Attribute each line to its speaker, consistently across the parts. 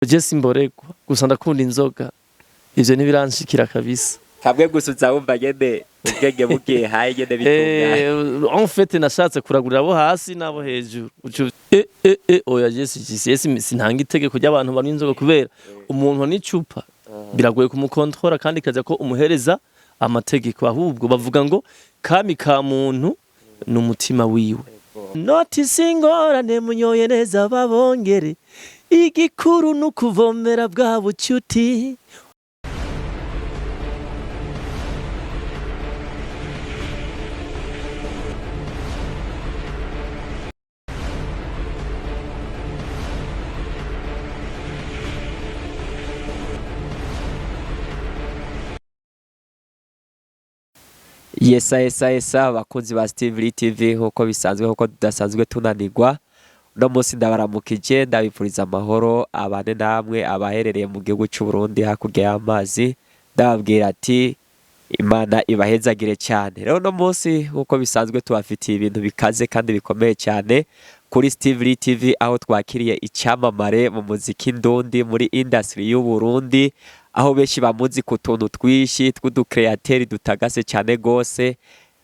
Speaker 1: Je simboregwa, gusa ndakunda inzoga, ivyo ntibiranshikira kabisa.
Speaker 2: Kamwe gusa uza wumva nyene ubwenge bugiye hayi nyene bitunganye.
Speaker 1: En fait nashatse kuragurira abo hasi n'abo hejuru. Oya, je sintanga itegeko ry'abantu banywa inzoga, kubera umuntu n'icupa biragoye kumukontorora, kandi kaza ko umuhereza amategeko. Ahubwo bavuga ngo kami ka muntu ni umutima wiwe. Noti singorane, munyoye neza babongere, igikuru n'ukuvomera bwa bucuti.
Speaker 2: Yesa yesa yesa, abakunzi ba Steve Lee TV, nkuko bisanzwe, nkuko tudasanzwe tunanirwa, uno munsi ndabaramukije, ndabipfuriza amahoro abane namwe abaherereye mu gihugu cy'u Burundi hakurya y'amazi. Ndababwira ati Imana ibahezagire cyane. Rero uno munsi nkuko bisanzwe tubafitiye ibintu bikaze kandi bikomeye cyane kuri Steve Lee TV, aho twakiriye icyamamare mu muziki ndundi, muri industry y'u Burundi, aho benshi bamuzi ku tuntu twinshi tw'uducreateur dutagase cyane gose.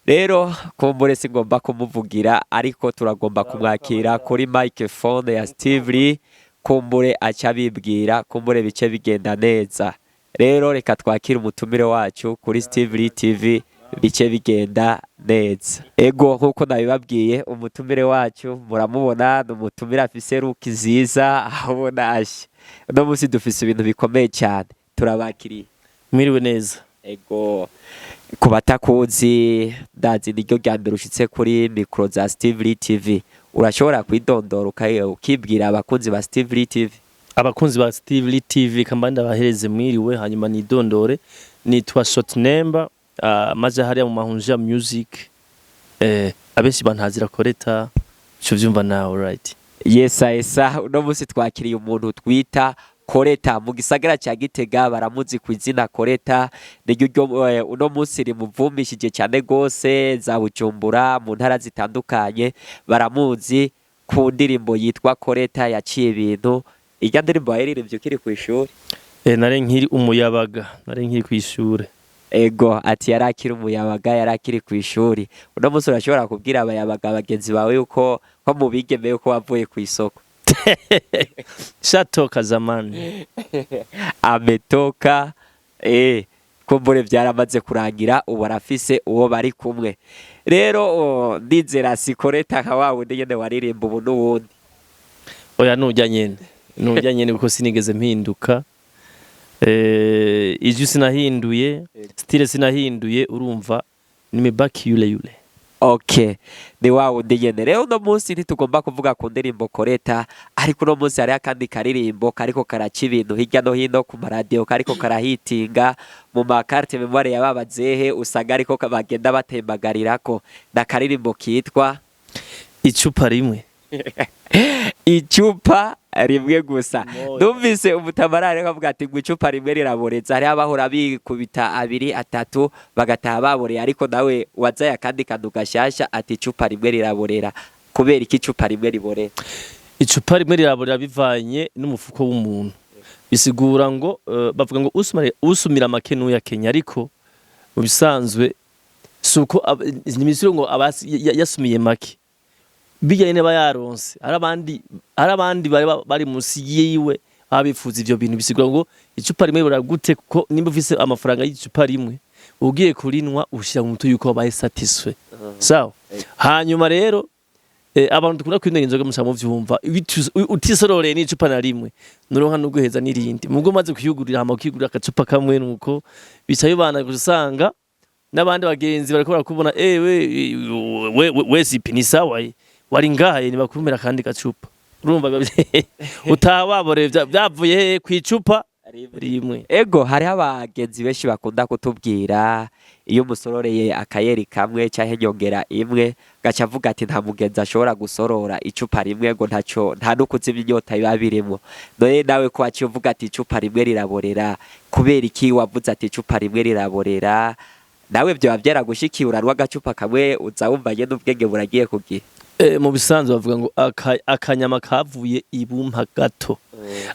Speaker 2: Rero kumbure singomba kumuvugira, ariko turagomba kumwakira kuri microphone ya Steve Lee, kumbure aca bibwira, kumbure bice bigenda neza. Rero reka twakire umutumire wacu kuri Steve Lee TV, bice bigenda neza. Ego, nkuko nabibabwiye, umutumire wacu muramubona, ni umutumire afise look nziza, abona ashe. Uno munsi dufise ibintu bikomeye cyane, turabakiriye.
Speaker 1: Mwiriwe neza.
Speaker 2: Ego, ku batakuzi, ndazi niryo rya mbere ushitse kuri micro za Steve Lee TV, urashobora kwidondora ukibwira abakunzi ba Steve Lee TV?
Speaker 1: Abakunzi ba Steve Lee TV, kamba ndabahereze mwiriwe, hanyuma nidondore. Nitwa Short Number, maze hariya mu Mahunja Music, abenshi bantazira Koreta, cyo vyumva nawe, right?
Speaker 2: Yesa yesa, uno munsi twakiriye umuntu twita Koreta mu gisagara cya Gitega, baramuzi ku izina Koreta, niryo ryo uno munsi rimuvumishije cyane gose za Bujumbura, mu ntara zitandukanye baramuzi ku ndirimbo yitwa Koreta yaciye ibintu. Irya ndirimbo wayiririmbye ukiri ku ishuri?
Speaker 1: Nari nkiri umuyabaga, nari nkiri kw'ishure.
Speaker 2: Ego, ati yari akiri umuyabaga, yari akiri ku ishuri. Uno munsi urashobora kubwira abayabaga bagenzi bawe yuko nko mu bigeme yuko wavuye ku isoko?
Speaker 1: Shatoka zamani.
Speaker 2: Ametoka, kumbure byaramaze kurangira, ubu arafise uwo bari kumwe. Rero ndizera si Koreta nka wa wundi nyene waririmba ubu n'uwundi.
Speaker 1: Oya, nujya nyene, nujya nyene, kuko sinigeze mpinduka. Ijwi sinahinduye, style sinahinduye, urumva nimebaki yule yule.
Speaker 2: Okay, ni wa wundi nyene. Rero uno munsi ntitugomba kuvuga ku ndirimbo Koreta, ariko uno munsi hariho akandi karirimbo kariko karaca ibintu hirya no hino ku maradiyo, kariko karahitinga mu ma carte mémoire ya babazehe, usanga ariko bagenda batembagarirako, na karirimbo kitwa
Speaker 1: Icupa rimwe.
Speaker 2: Icupa rimwe gusa.
Speaker 1: Moya.
Speaker 2: Numvise umutamarare avuga ati ngo icupa rimwe riraboreza. Hariho abahora bikubita abiri atatu bagataha baboreye, ariko nawe wazaye akandi kantu gashasha, ati icupa rimwe riraborera. Kubera iki icupa rimwe riborera?
Speaker 1: Icupa rimwe riraborera bivanye n'umufuko w'umuntu. Bisigura ngo bavuga ngo usumira make n'uyakenya, ariko mu bisanzwe si uko ntibisigura ngo yasumiye make bijyanye niba yaronse. Hari abandi bari munsi yiwe baba bifuza ivyo bintu. Bisigura ngo icupa rimwe riborera gute? Kuko nimba ufise amafaranga y'icupa rimwe, ugiye kurinwa ushira mu mutwe yuko wabaye satisfait, sawa. Hanyuma rero abantu dukunda kwinywera inzoga, musa muvyumva, utisororeye n'icupa na rimwe nuronka n'uguheza n'irindi. Mugo maze kuyugurira, hama ukigurira agacupa kamwe, nuko bica bibana gusa, usanga n'abandi bagenzi bariko barakubona: we sipi ni sawa, wari ngaha, nibakumira akandi gacupa. Urumva utaha waboreye, vyavuye hehe? Kw'icupa rimwe.
Speaker 2: Ego, hariho abagenzi benshi bakunda kutubwira iyo umusororeye akayeri kamwe canke nyongera imwe, gaca avuga ati nta mugenzi ashobora gusorora icupa rimwe, ngo ntaco, nta no kuzimya inyota biba birimo. None nawe ko waciye uvuga ati icupa rimwe riraborera, kubera iki wavuze ati icupa rimwe riraborera? Nawe vyoba vyaragushikiye, uranwa agacupa kamwe uza wumva nyene ubwenge buragiye ku gihe?
Speaker 1: Mu bisanzwe bavuga ngo akanyama kavuye ibumpa gato,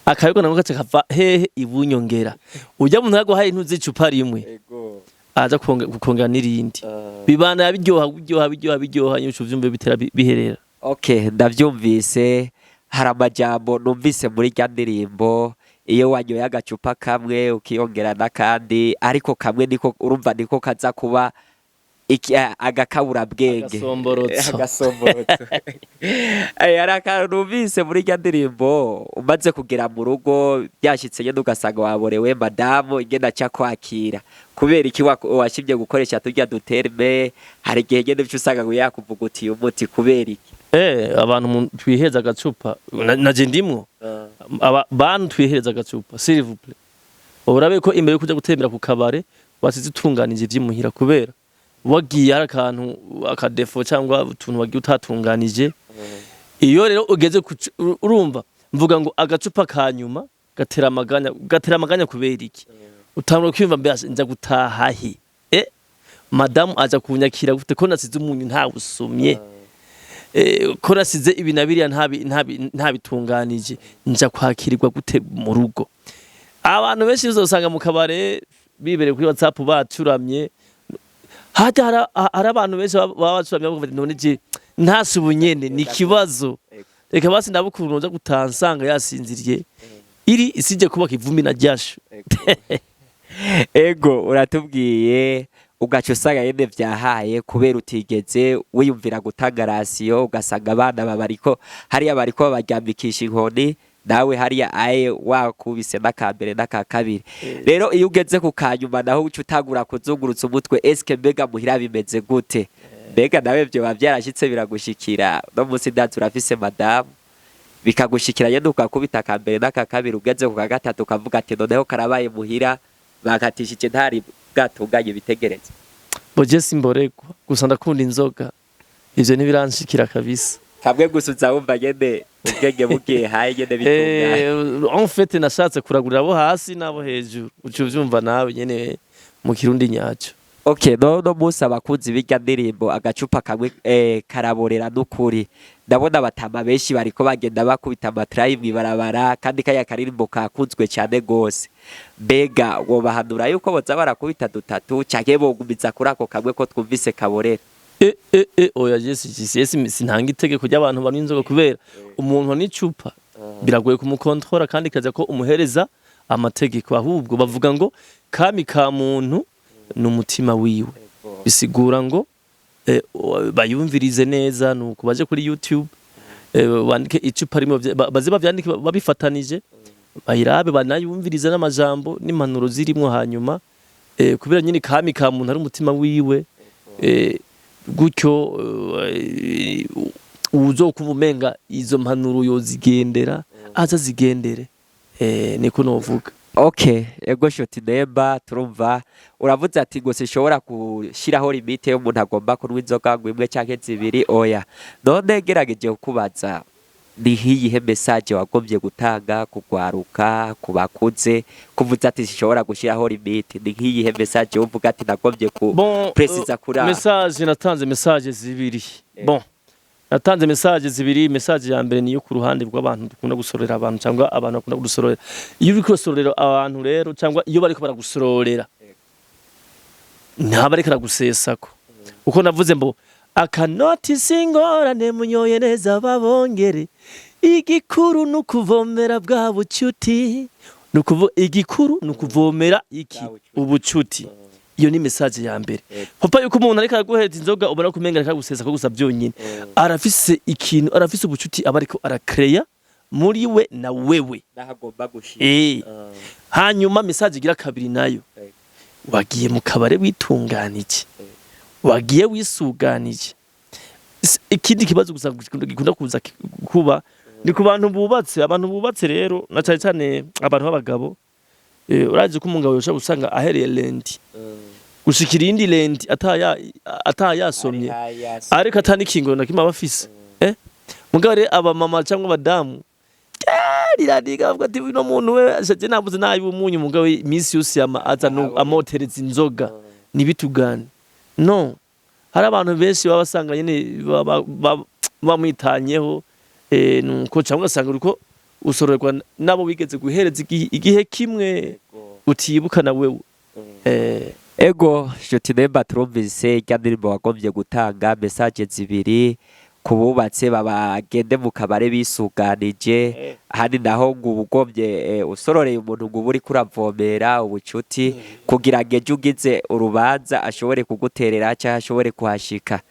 Speaker 1: akayoga nako gaca kava hehe? Ibunyongera. Urya muntu yaguhaye intuzi icupa rimwe, aza kukongera n'irindi, bibana biryoha, biryoha, biryoha, biryoha, nyinshi uvyumve bitera biherera.
Speaker 2: Okay, ndavyumvise. Hari amajambo numvise muri rya ndirimbo: iyo wanyoye agacupa kamwe ukiyongera n'akandi, ariko kamwe niko urumva niko kaza kuba agakaburabwenge.
Speaker 1: Agasomborotso.
Speaker 2: Agasomborotso. Hari akantu numvise muri rya ndirimbo: umaze kugera mu rugo, byashitse nyene, ugasanga waborewe, madamu ingene aca kwakira kubera iki washimye gukoresha turya duterme. Hari igihe nyene uca usanga ngo yakuvugutiye umuti kubera iki?
Speaker 1: Abantu twiheza agacupa, naje ndimwo. Aba bantu twihereza agacupa, s'il vous plaît, urabe ko imbere yo kuja gutembera ku kabare wasize utunganije ivy'imuhira, kubera wagiye hari akantu akadefo cyangwa utuntu wagiye utatunganije. Iyo rero ugeze urumva mvuga ngo agacupa ka nyuma gatera amaganya, gatera amaganya. Kubera iki? Utangura kwiyumva: mbese nza gutaha he? Madamu aza kunyakira gute ko nasize umunyu ntawusumye? Ko nasize ibi na biriya ntabitunganije, nja kwakirirwa gute mu rugo? Abantu benshi uzosanga mu kabare bibereye kuri WhatsApp bacuramye. Hajya hari abantu benshi baba bacuramye, bavuga bati: "None je ntasi ubu nyene ni ikibazo, reka basi ndabukuru nza gutaha nsanga yasinziriye, iri isije kubaka ivumbi na ryasho."
Speaker 2: Ego, uratubwiye, ugaca usanga nyene vyahaye kubera utigeze wiyumvira gutanga ration, ugasanga abana babariko hariya bariko babaryamikisha inkoni, nawe hariya aye wakubise n'akambere n'aka kabiri. Rero iyo ugeze ku kanyuma naho uca utangura kuzungurutsa umutwe: eske mbega muhira bimeze gute? Mbega nawe vyoba vyarashitse biragushikira? No munsi ndazi urafise madamu, bikagushikira nyene ukakubita akambere n'aka kabiri, ugeze ku ka gatatu ukavuga ati: "Noneho karabaye, muhira bakatishije ntari bwatunganye ibitegerezo"?
Speaker 1: Boje simboregwa, gusa ndakunda inzoga, ivyo ntibiranshikira kabisa.
Speaker 2: Kamwe gusa uza wumva nyene ubwenge bugiye haye nyene bitunganye.
Speaker 1: En fait nashatse kuragurira abo hasi n'abo hejuru, uca uvyumva nawe nyene mu Kirundi nyaco.
Speaker 2: Okay, no munsi abakunzi b'irya ndirimbo "Agacupa kamwe karaborera" n'ukuri ndabona abatama benshi bariko bagenda bakubita amatarayi mw'ibarabara, kandi kaya karirimbo kakunzwe cyane gose. Mbega wobahanura yuko boza barakubita dutatu canke bogumiza kuri ako kamwe ko twumvise kaborera?
Speaker 1: Oya, je sintanga itegeko ry'abantu banywa inzoga, kubera umuntu n'icupa biragoye kumukontorora, kandi kaza ko umuhereza amategeko. Ahubwo bavuga ngo kami ka muntu ni umutima wiwe. Bisigura ngo bayumvirize neza, nuko baje kuri YouTube, bandike "Icupa rimwe", baze bavyandike babifatanije, bayirabe, banayumvirize n'amajambo n'impanuro zirimwo. Hanyuma kubera nyine kami ka muntu ari umutima wiwe, gutyo uzokumva umenga izo mpanuro yozigendera, aza zigendere. Niko novuga.
Speaker 2: Okay, ego shoti nemba turumva uravuze ati ngo sinshobora gushyiraho limite y'umuntu agomba kunywa inzoga ngo imwe canke zibiri, oya. None ngerageje kukubaza, ni nk'iyihe message wagombye gutanga kugwaruka, ku bakuze, kuvuze ati sinshobora gushyiraho limite? Ni nk'iyihe message uvuga ati nagombye ku
Speaker 1: Bon,
Speaker 2: préciser kuri aha?
Speaker 1: Message natanze, message zibiri. Bon, natanze message zibiri. Message ya mbere niyo ku ruhande rw'abantu dukunda gusorera abantu, cyangwa abantu bakunda kudusorera. Iyo uriko urasorera abantu rero, cyangwa iyo bariko baragusororera, ntaba ariko aragusesako. Uko navuze mbo akanoti singorane, munyoye neza babongere. Igikuru ni ukuvomera bwa bucuti, ni ukuvuga igikuru ni ukuvomera iki? Ubucuti. Iyo ni message ya mbere. Papa, yuko umuntu ariko araguhereza inzoga, ubona ko umenga ariko aragusesa ko gusa byonyine, arafise ikintu, arafise ubucuti aba ariko arakreya muri we na wewe.
Speaker 2: N'ahagomba gushira.
Speaker 1: Hanyuma message igira kabiri nayo: wagiye mu kabare witunganije, wagiye wisuganije. Ikindi kibazo gusa gikunda kuza kuba ni ku bantu bubatse. Abantu bubatse rero, na cyane cyane abantu b'abagabo, urazi ko umugabo yoshobora gusanga ahereye lundi gushikira iyindi lundi atayasomye, ariko atanikingo na kimwe aba afise. Mugabo rero abamama cyangwa abadamu riradiga bavuga ati: "Uno muntu we ashaje nabuze nabi umunyu." Mugabo iminsi yose yama aza amotereza inzoga. Nibitugane no hari abantu benshi baba basanga nyene muba mwitanyeho, nuko cyangwa ugasanga uriko usororerwa nabo wigeze guhereza igihe kimwe utibuka na wewe.
Speaker 2: Ego, Shoti Nemba, turumvise irya ndirimbo wagombye gutanga message zibiri ku bubatse, babagende mu kabare bisuganije, ahandi naho ngo uba ugombye usororeye umuntu ngo uba uriko uravomera ubucuti kugira ngo ejo ugize urubanza ashobore kuguterera cyangwa ashobore kuhashika.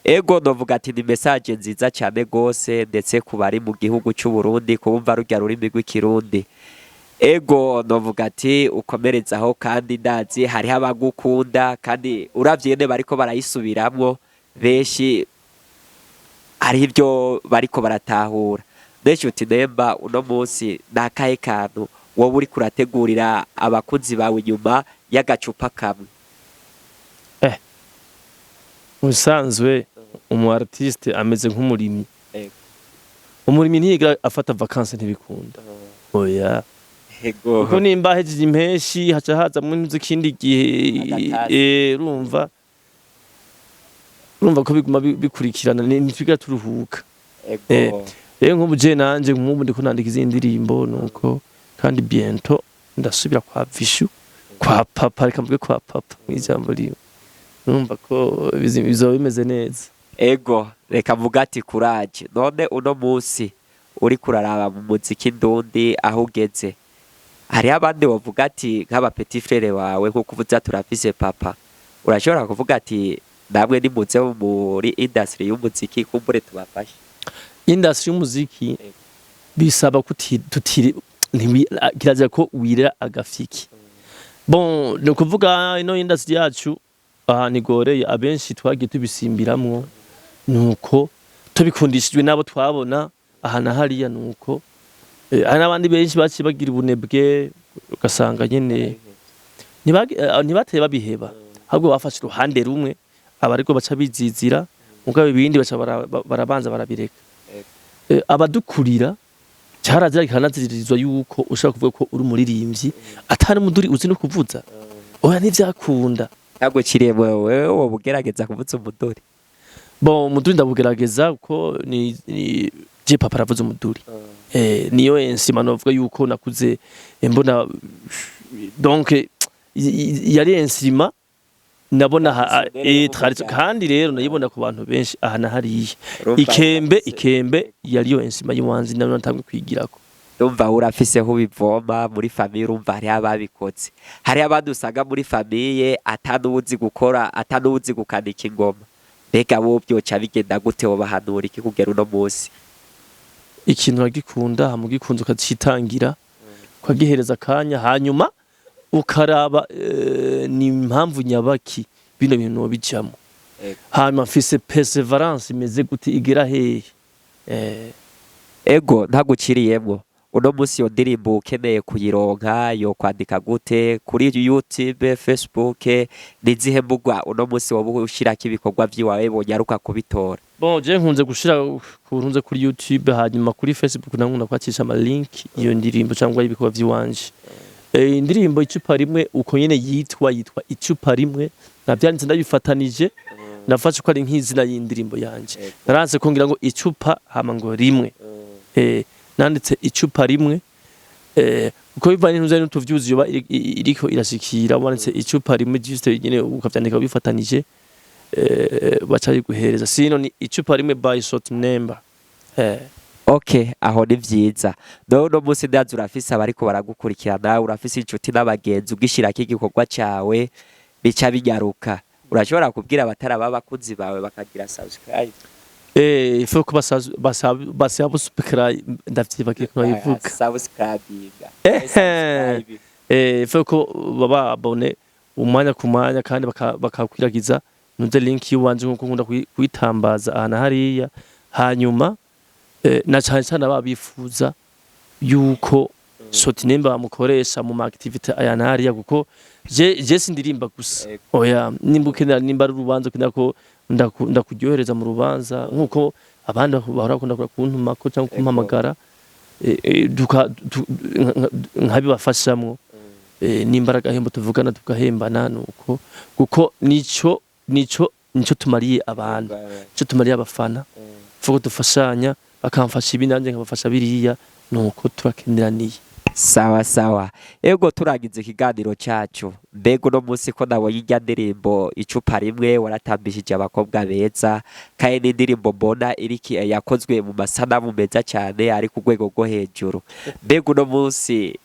Speaker 2: Ego, novuga ati ni message nziza cyane gose, ndetse ku bari mu gihugu cy'u Burundi kubumva rurya rurimi rw'Ikirundi. Ego, novuga ati ukomerezaho, kandi ndazi hariho abagukunda, kandi uravye nyene bariko barayisubiramwo benshi, hariho ibyo bariko baratahura benshi. Uti Nemba, uno munsi ni akahe kantu wowe uriko urategurira abakunzi bawe inyuma y'agacupa kamwe?
Speaker 1: Mu bisanzwe umu artiste ameze nk'umurimyi.
Speaker 2: Ego.
Speaker 1: Umurimyi ntiyiga afata vacances, ntibikunda, oya.
Speaker 2: Ego.
Speaker 1: Kuko nimba hejeje impeshi haca hazamwo ikindi gihe.
Speaker 2: Agatasi.
Speaker 1: Urumva ko biguma bikurikirana, ntitwiga turuhuka.
Speaker 2: Ego.
Speaker 1: Rero nk'ubu je nanje nk'ubu ndiko nandika izindi ndirimbo, nuko kandi bientôt ndasubira kwa Vishu, kwa papa, reka mvuge kwa papa mw'ijambo rimwe. Urumva ko bizoba bimeze neza.
Speaker 2: Ego, reka mvuga ati kuraje. None uno munsi uriko uraraba mu muziki ndundi aho ugeze, hariho abandi bavuga ati nk'aba petit frère wawe, nkuko uvuze ati urafise papa, urashobora kuvuga ati namwe nimuze muri industry y'umuziki kumbure tubafashe?
Speaker 1: Industry y'umuziki bisaba kuti tutiri kirazira ko wirira agafiki. Bon, ni ukuvuga ino industry yacu ahantu igoreye, abenshi twagiye tubisimbiramwo nuko tubikundishijwe n'abo twabona aha na hariya, nuko hari n'abandi benshi baciye bagira ubunebwe, ugasanga nyene ntibateye babiheba, ahubwo bafashe uruhande rumwe aba ariko baca bizizira, mugabo ibindi baca barabanza barabireka. Abadukurira cyarazira kikanaziririzwa yuko ushobora kuvuga ko uri umuririmbyi atari umuduri uzi no kuvuza, oya, ntivyakunda.
Speaker 2: Ntabwo kiriye wewe wowe ugerageza kuvuza umuduri?
Speaker 1: Bon, umuduri ndabugerageza kuko ni je papa aravuza umuduri, niyo instrument novuga yuko nakuze mbona, donc yari instrument nabona
Speaker 2: Traditionnel yo mu
Speaker 1: tradition.
Speaker 2: muryango.
Speaker 1: Kandi rero nayibona ku bantu benshi aha na hariya.
Speaker 2: Urumva
Speaker 1: Ikembe,
Speaker 2: urafise-
Speaker 1: ikembe yariyo instrument y'iwanze nayo natangwe kwigirako.
Speaker 2: Urumva urafiseho ubivoma muri famille, urumva hariho ababikoze, hariho abandi usanga muri famille atanuwuzi gukora, atanuwuzi gukanika ingoma. Mbega wo byoca bigenda gute? Wobahanura iki kugera uno munsi?
Speaker 1: Ikintu uragikunda, hama ugikunze ukacitangira, ukagihereza akanya, hanyuma ukaraba ni impamvu nyabaki bino bintu nobijamwo.
Speaker 2: Ego.
Speaker 1: Hanyuma mfise persévérance imeze gute, igera hehe?
Speaker 2: Ego, ntaguciriyemwo, uno munsi iyo ndirimbo ukeneye kuyironka yo kwandika gute kuri YouTube, Facebook, nizihe mbuga uno munsi woba ushirako ibikorwa vyiwawe bonyaruka kubitora?
Speaker 1: Bon, je nkunze gushira kunze kuri YouTube, hanyuma kuri Facebook nankunda kwacisha ama link iyo ndirimbo cyangwa ibikorwa vy'iwanje. Indirimbo Icupa Rimwe, uko nyene yitwa Icupa Rimwe, navyanditse ndabifatanije, nafashe ko ari nk'izina y'indirimbo yanje. Naranse kongira ngo icupa hama ngo rimwe. Nanditse Icupa Rimwe, kuko bivanye n'utuvyuzi n'utuvyuzi yoba iriko irashikira, wanditse Icupa Rimwe juste nyene ukavyandika bifatanije, baca biguhereza. Sino ni Icupa Rimwe by Short Number.
Speaker 2: Okay, aho ni vyiza. None uno munsi ndazi urafise abariko baragukurikirana, urafise inshuti n'abagenzi, ugishirako igikorwa cawe bica binyaruka. Urashobora kubwira abataraba abakunzi bawe bakagira subscribe?
Speaker 1: Il faut ko basaba subscribe, ndavyibagiye ko bayivuga.
Speaker 2: Subscribinga.
Speaker 1: Il faut ko baba abone umwanya ku mwanya, kandi bakakwiragiza nuze link y'uwanje nkuko nkunda kuyitambaza aha na hariya, hanyuma na cane cane ababifuza yuko Sotinemba bamukoresha mu ma activité aya na hariya, kuko je sindirimba gusa.
Speaker 2: Ego.
Speaker 1: Oya, nimba ukenera, nimba ari urubanza ukenera ko ndakuryohereza mu rubanza nkuko abandi bahora bakunda kuntumako cyangwa kumpamagara, nkabibafashamwo, nimba ari agahembo tuvugana tugahembana, nuko kuko nico tumariye abantu, nico tumariye abafana. Faut ko dufashanya, bakamfasha ibi nanjye nkabafasha biriya, nuko turakeneraniye.
Speaker 2: Sawa sawa. Ego, turangiza ikiganiro cyacu, mbega uno munsi ko nabonye irya ndirimbo Icupa Rimwe waratambishije abakobwa beza, kandi n'indirimbo mbona iriki yakozwe mu masanamu meza cyane ari ku rwego rwo hejuru, mbega uno munsi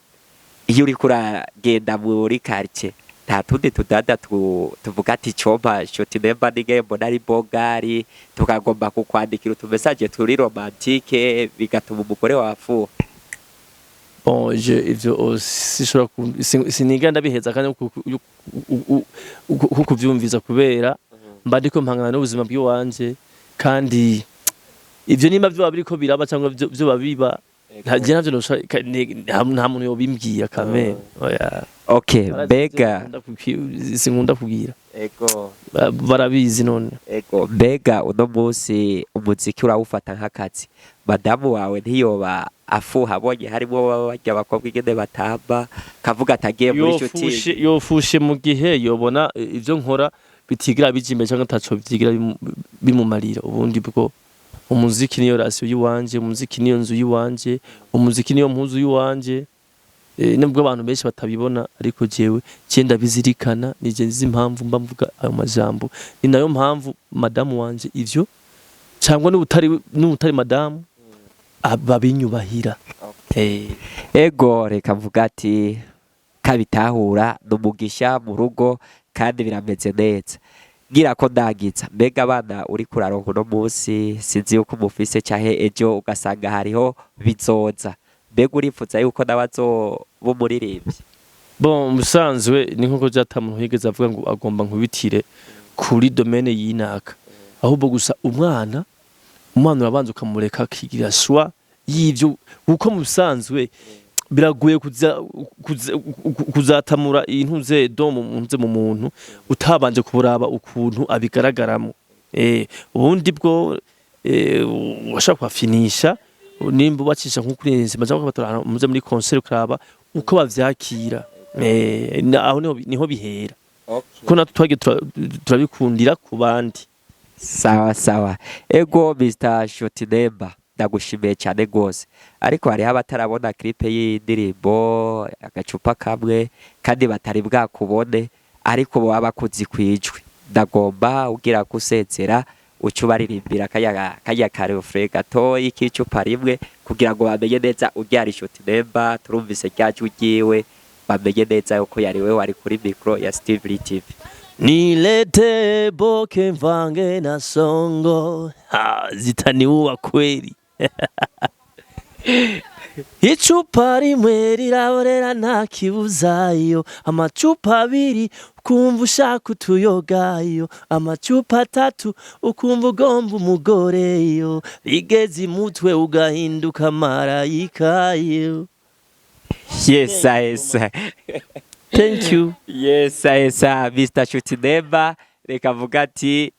Speaker 2: iyo uriko uragenda muri quartier nta tundi tudada tuvuga ati compa Shoti Nemba nige mbona ari bogari, tukagomba kukwandikira utumessage turi romantique bigatuma umugore wawe afuha?
Speaker 1: Bon, je ivyo sishobora siniga ndabiheza kandi ku kuvyumviza kubera mba ndiko mpangana n'ubuzima bw'iwanje, kandi ivyo nimba vyoba biriko biraba cyangwa vyoba biba, nta je ntavyo nta muntu yobimbwira kamere, oya.
Speaker 2: Okay.
Speaker 1: Barazi.
Speaker 2: Mbega
Speaker 1: Sinkunda kubwira.
Speaker 2: Ego.
Speaker 1: Barabizi none.
Speaker 2: Ego, mbega uno munsi umuziki urawufata nk'akazi, madamu wawe ntiyoba afuha abonye harimo baba barya abakobwa ingene batamba, kavuga atagiye muri
Speaker 1: Yofushe
Speaker 2: shooting?
Speaker 1: Yofushe mu gihe yobona ivyo nkora bitigira bija imbere cyangwa ataco vyigira bimumarira. Ubundi bwo umuziki niyo ration yiwanje, umuziki niyo nzu yiwanje, umuziki niyo mpuzu yiwanje. Nubwo abantu benshi batabibona, ariko jewe je ndabizirikana, nije nzi impamvu mba mvuga ayo majambo. Ni nayo mpamvu madamu wanje ivyo cyangwa n'ubutari madamu babinyubahira.
Speaker 2: Ego, reka mvuga ati kabitahura ni umugisha mu rugo kandi birameze neza. Ngira ko ndagiza, mbega abana uri kuraronka uno munsi, sinzi yuko umufise canke ejo ugasanga hariho bizoza, mbega urifuza yuko nawe azoba umuririmbyi?
Speaker 1: Bon, musanzwe ni nkuko byata muntu yigeze avuga ngo agomba nkubitire kuri domaine y'inaka, ahubwo gusa umwana urabanza ukamureka akigira choix y'ivyo, kuko mu bisanzwe biragoye kuzatamura intuze do mu ntuze mu muntu utabanje kuraba ukuntu abigaragaramo. Ubundi bwo washaka kuhafinisha nimba ubacisha nko kuri insima cyangwa ukabatora muze muri concert ukaraba uko bavyakira. Aho niho bihera, ko natwe twagiye turabikundira ku bandi.
Speaker 2: Sawa sawa. Ego, Mr Shotinemba, ndagushimiye cyane rwose, ariko hariho abatarabona clip y'indirimbo Agacupa Kamwe kandi batari bwakubone, ariko baba bakuzi kwijwi. Ndagomba ugira gusezera uca ubaririmbira kaya karefure gatoyi k'icupa rimwe kugira ngo bamenye neza uryari Shotinemba. Turumvise rya jwi ryiwe, bamenye neza yuko yari we wari kuri micro ya Steve Lee TV.
Speaker 1: Nilete boke mvange na songo, ha, zitaniua kweli. Icupa rimwe riraborera nta kibuzayo, amacupa abiri ukumva ushaka utuyogayo, amacupa atatu ukumva ugomba umugoreyo, rigeze imutwe ugahinduka marayikayo.
Speaker 2: Yes.
Speaker 1: Thank you.
Speaker 2: Yes, Mr. Shutineba, reka vuga ati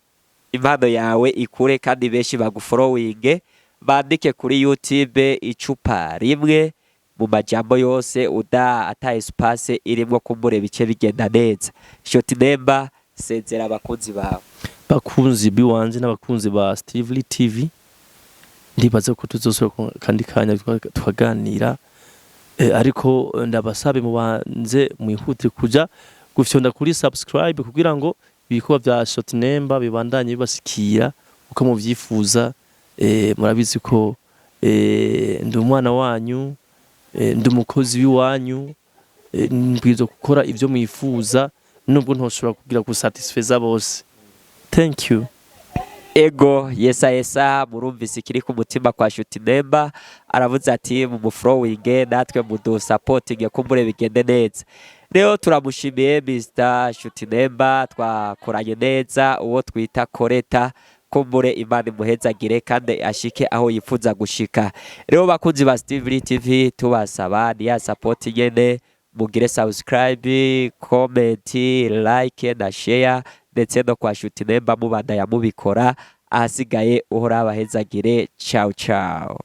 Speaker 2: impano yawe ikure kandi benshi bagufollowinge, bandike kuri YouTube Icupa Rimwe mu majambo yose uda ata espace irimwo, kumbure bice bigenda neza. Shutineba, sezera abakunzi bawe.
Speaker 1: Bakunzi biwanje n'abakunzi ba Steve Lee TV, ndibaza ko tuzosubira kandi kanya tukaganira. Ariko ndabasabe mubanze mwihutire kuja gufyonda kuri subscribe kugira ngo ibikorwa vya Shotnemba bibandanye bibasikira uko muvyifuza. Murabizi ko ndi umwana wanyu, ndi umukozi w'iwanyu, mbwirizwa gukora ivyo mwifuza nubwo ntoshobora kugira gusatisfeza bose. Thank you.
Speaker 2: Ego, yesa yesa, murumvise ikiri ku mutima kwa Shutineba, aravuze ati mu mufollowinge natwe mudusapotinge kumbure bigende neza. Rero turamushimiye Mr Shutineba, twakoranye neza uwo twita Koreta, kumbure Imana imuhezagire kandi ashike aho yifuza gushika. Rero bakunzi ba Steve Lee TV, tubasaba ni ya support nyene, mugire subscribe, comment, like na share, ndetse no kwa Shutineba mubandaya mubikora. Ahasigaye uhora abahezagire. Ciao ciao.